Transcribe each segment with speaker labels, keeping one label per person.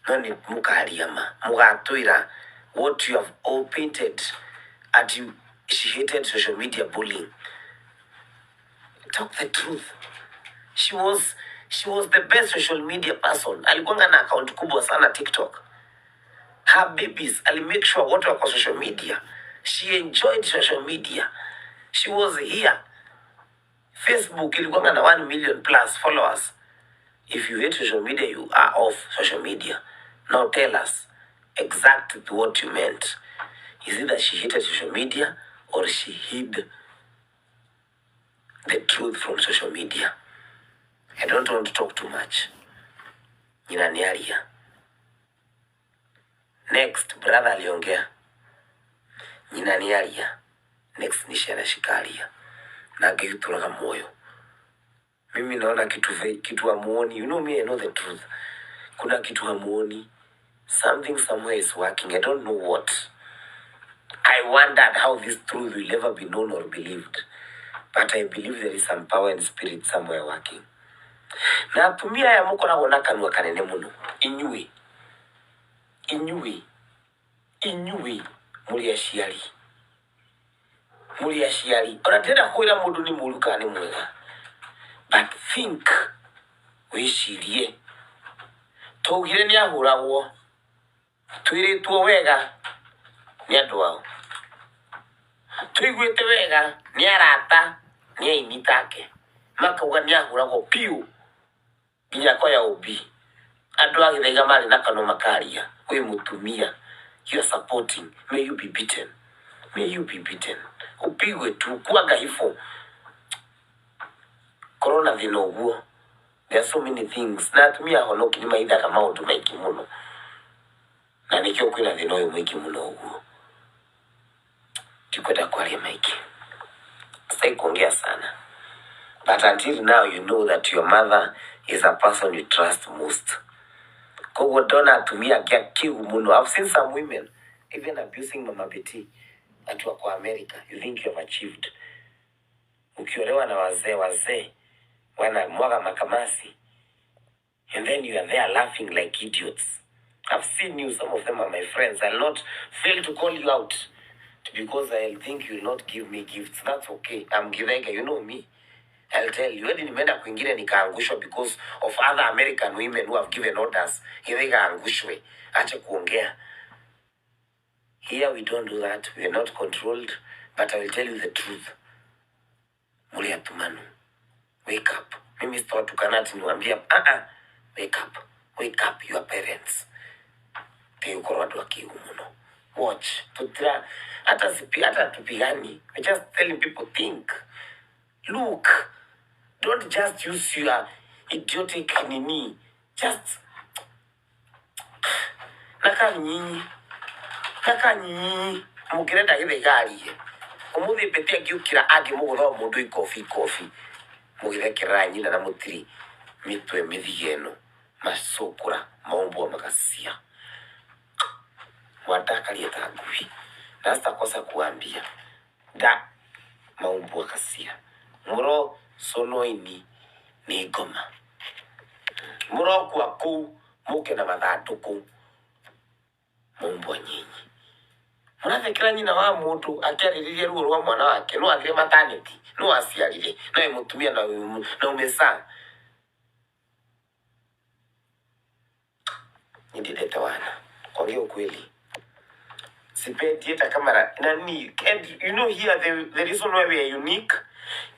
Speaker 1: No nĩ mũkaria ma mũgatwĩra what you have all painted at you. She hated social media bullying. Talk the truth. She was the best social media person. Alikuwa na account kubwa sana TikTok. Her babies, ali make sure wote wako social media. She enjoyed social media. She was here. Facebook ilikuwa na 1 million plus followers. If you hate social media, you are off social media. Now tell us exactly what you meant. Is it that she hated social media or she hid the truth from social media? I don't want to talk too much. Nyina nĩ aria. Next, brother aliongea. Nyina nĩ aria. Next ni ciana cikaria na ngĩtũraga muoyo. Mimi naona kitu kitu hamuoni. You know me, I know the truth. Kuna kitu hamuoni. Something somewhere is working. I don't know what. I wondered how this truth will ever be known or believed, but I believe there is some power and spirit somewhere working. Na atumia aya mũkoragwo na kanua kanene mũno, inyuĩ, inyuĩ, inyuĩ mũrĩ aciari, mũrĩ aciari. Ona ndĩrenda kwĩra mũndũ nĩ mũũru kana nĩ mwega, but think, wĩcirie. Twaugire nĩ ahũragwo, twĩrĩtwo wega nĩ andũ ao, tũiguĩte wega nĩ arata, nĩ aini take, makauga nĩ ahũragwo piũ nginya koya ũmbi. Andũ a Gĩthaiga marĩ na kanua makaria. Wĩ mũtumia, you are supporting. May you be beaten, may you be beaten. Upigwe tu kuanga hivyo, korwo na thĩna ũguo. There are so many things, na atumia ahonoki nĩ mahithaga maũndũ maingĩ mũno, na nĩkĩo kwĩna thĩna ũyũ mũingĩ mũno ũguo. Ndikwenda kwaria maingĩ, sitaki kuongea sana, but until now you know that your mother is a person you trust most. Koguo ndona atumia angĩ akĩgu mũno. I've seen some women even abusing Mama Betty ati wako America. You think you have achieved ukiolewa na wazee, wazee wanamwaga makamasi, and then you are there laughing like idiots. I've seen you. Some of them are my friends. I'll not fail to call you out because I'll think you'll not give me gifts. That's okay. I'm Githaiga, you know me. I'll tell you. Hadi nimeenda kwingine nikaangushwa because of other American women who have given orders. Githaiga angushwe. Ache kuongea. Here we don't do that. We are not controlled. But I will tell you the truth. Muri atumanu. Wake up. Mimi sitawatukana ati niwaambie, ah ah. Wake up. Wake up, your parents. Tigukorwo andũ akĩgu mũno. Watch. Tutira hata sipi hata tupigani. We just telling people, think. Look. Don't just use your idiotic nini. Just naka nyinyi. Naka nyinyi. Mũngĩrenda Githaiga arie. Ũmũthĩ Betty angĩũkĩra angĩmũgũtha o mũndũ ikobi ikobi. Mũgĩthekerera nyina na mũtiri mĩtwe mĩthige ĩno. Macũkũra maumbwa makasia. Mwandakaria ta ngui. Na sitakosa kuambia. Da maumbwa kasia. Mũro conoini nĩ ngoma. Mũrokua kũu mũke na mathandũkũ. Maumbwa nyinyi. Mũrathekera nyina wa mũndũ akĩarĩrĩria ruo rwa mwana wake. No athire maternity, no aciarire, no wĩ mũtumia na umezaa. Ni ndendete wana. Kuongea ukweli. Sipendi hata kama nani. And you know here the reason why we are unique,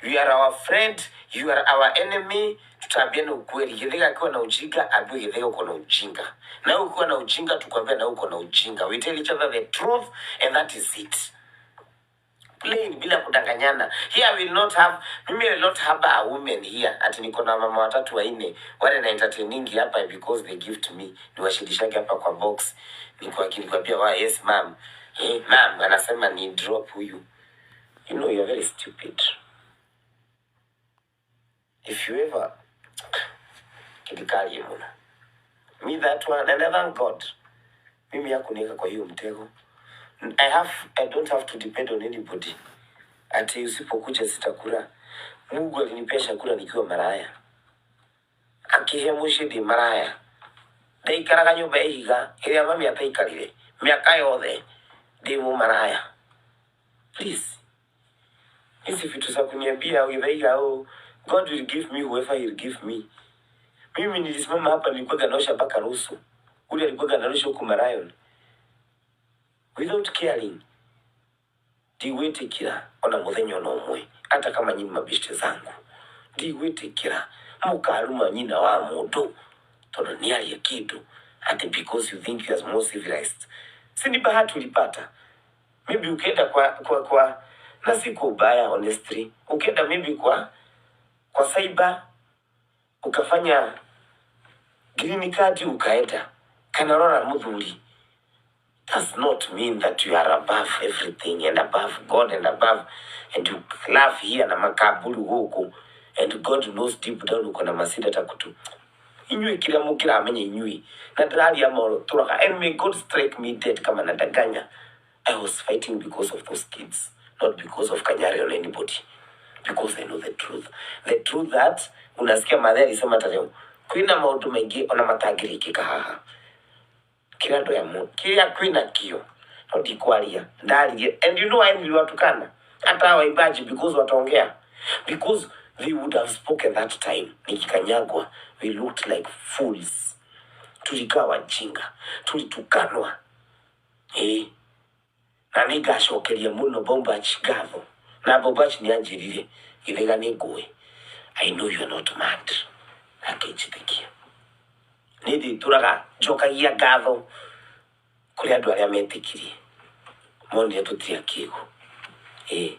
Speaker 1: you are our friend, you are our enemy. Tutaambiana ukweli. Githaiga akiwa na ujinga, ambiwe Githaiga uko na ujinga. Na wewe ukiwa na ujinga, tukwambia na uko na ujinga. We tell each other the truth and that is it. Plain, bila kudanganyana. Here I will not have, mimi I will not have a woman here. Ati niko na mama watatu wanne wale na entertaining hapa because they give to me. Niwashirishage hapa kwa box. Niko akinikwambia wa yes ma'am. Eh, ma'am anasema ni drop huyu. You know you're very stupid. If you ever kidikali muno. Me that one, and I thank God. Mimi hakuniweka kwa hiyo mtego. I don't have to depend on anybody. Ati usipokuja sitakula. Mungu alinipea chakula nikiwa maraya. Akihe muciĩ ndĩ maraya. Ndaikaraga nyũmba ya ihiga ĩrĩa mami ataikarire mĩaka yothe ndĩ mũmaraya. Please, hizi vitu za kuniambia Githaiga, oh, God will give me whoever he'll give me. Mimi nilisimama hapa nilikuwa naosha mpaka rusu. Ule alikuwa anarusha huko Marion. Without caring. Ndigwĩtĩkĩra ona mũthenya ona ũmwe hata kama nyinyi mabishte zangu ndigwĩtĩkĩra mũkaruma nyina wa mũndũ tondũ nĩ aria kĩndũ ati because you think you are more civilized. Si ni bahati ulipata. Maybe ukienda kwa na si kwa ubaya, honestly, ukienda maybe kwa cyber ukafanya green card ukaenda kana rora muthuri does not mean that you are above everything and above God and above and you laugh here na makaburi huku and God knows deep down uko na masida takutu inyuĩ kĩrĩa mũkĩramenya inyuĩ na ndĩraria moro tũraga. And may God strike me dead kama nadanganya. I was fighting because of those kids, not because of Kanyari or anybody, because I know the truth, the truth that unasikia madhe alisema hata leo kwĩna maũndũ maingĩ ona matangĩrĩkĩka haha kĩrĩa andũ aya kĩrĩa kwĩna kĩo no ndikwaria ndaririe. And you know why niliwatukana hata waimbaji? Because wataongea, because they would have spoken that time nikikanyagwa. We looked like fools, tulikaa wajinga, tulitukanwa, eh. Na nĩngacokeria mũno Bombach ngatho na Bombach nĩ anjĩrire gĩthega nĩ ngũĩ. I know you are not mad. Akĩnjĩtĩkia nĩ ndĩtũraga njokagia ngatho kũrĩ andũ arĩa metĩkirie monire tũtirĩ akĩgu, ĩ.